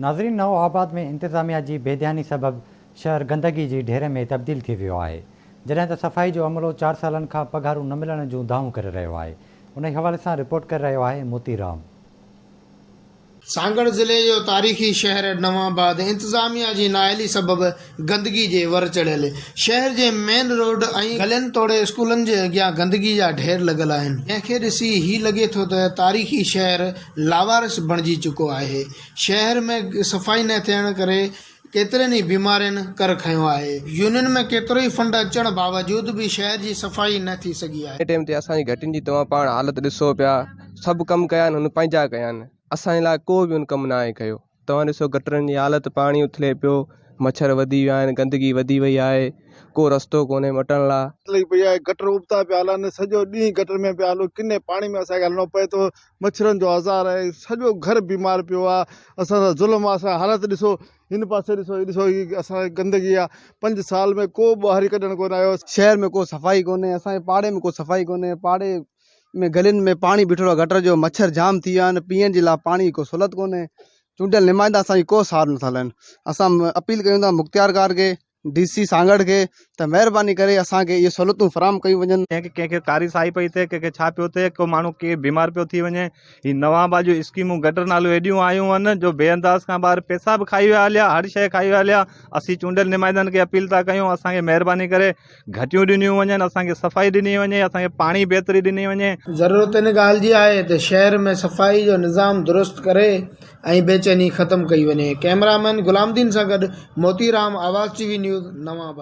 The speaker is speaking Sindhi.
ناظرين نئون آباد ۾ انتظاميا جي بي ڌياني سبب شهر گندگي جي ڍير ۾ تبديل ٿي ويو آهي جڏهن ته صفائي جو عملو چار سالن کان پگهارون نه ملڻ جون دانهون ڪري رهيو آهي انهي حوالي سان رپورٽ ڪري رهيو آهي موتي رام. سانگهڙ ضلعي جو تاريخي شهر نئون آباد انتظاميا جي نااهلي سبب گندگي جي ور چڙهيل شهر جي مين روڊ ۽ گلين توڙي اسڪولن جي اڳيان گندگي جا ڍير لڳل آهن جنهن کي ڏسي هي لڳي ٿو ته تاريخي شهر لاوارث بڻجي چڪو آهي شهر ۾ صفائي نه ٿيڻ ڪري ڪيترين ئي بيمارين ڪر کنيو آهي يونين ۾ ڪيترو ئي فنڊ اچڻ باوجود به شهر جي صفائي نه ٿي سگهي آهي. ٽيم تي اسان جي گهٽين جي توهان پاڻ حالت ڏسو پيا سڀ ڪم ڪيا آهن هن پنهنجا ڪيا آهن اسان جي لاء ڪو به هن ڪم ناهي ڪيو توهان ڏسو گٽرن جي حالت پاڻي اٿلي پيو مڇر وڌي ويا آهن گندگي وڌي وئي آهي ڪو رستو ڪونهي مٽڻ لاء. لڳي پئي آهي گٽر ابتا پيا هلن سڄو ڏينهن گٽر ۾ پيا هلون ڪني پاڻي ۾ اسان کي هلڻو پئي ٿو مڇرن جو آزار آهي سڄو گهر بيمار پيو آهي اسان سان ظلم آهي اسان جي حالت ڏسو هن پاسي ڏسو هي ڏسو هي اسان جي گندگي آهي پنج سال ۾ ڪو ٻهاري ڪڍڻ ڪونه آيو. شهر ۾ ڪو صفائي ڪونهي اسان جي پاڙي ۾ ڪو صفائي ڪونهي پاڙي ۾ گلين ۾ پاڻي بيٺل آهي گٽر جو مڇر جام ٿي ويا آهن پيئڻ جي لاء پاڻي جي ڪو سهولت ڪونهي چونڊيل نمائندا اسان جي ڪو سار نٿا لهن اسان اپيل ڪيون ٿا مختيار ڪار کي ڊي سي سانگهڙ کي ته مهرباني ڪري اسان کي اهي سهولتون فراهم ڪيون وڃن. ڪنهن کي ڪنهن کي ڪاري سائي پئي ٿئي ڪنهن کي ڇا پيو ٿئي ڪو ماڻهو ڪير بيمار پيو ٿي وڃي هي نوان آباد جون اسڪيمون گٽر ناليون ايڏيون آيون آهن جو بي انداز کان ٻاهر پئسا به کائي ويا هليا هر شيء کائي ويا هليا اسين چونڊيل نمائندن کي اپيل ٿا ڪيون اسان کي مهرباني ڪري گهٽيون ڏنيون وڃن، اسان کي صفائي ڏني وڃي، اسان کي پاڻي بهتري ڏني وڃي. ضرورت ان ڳالهه جي آهي ته شهر ۾ صفائي جو نظام درست ڪري ۽ بيچيني ختم ڪئي وڃي. ڪئميرا مين غلام الدين سان گڏ Moti Ram, Awaz T V news, Nawan Abad.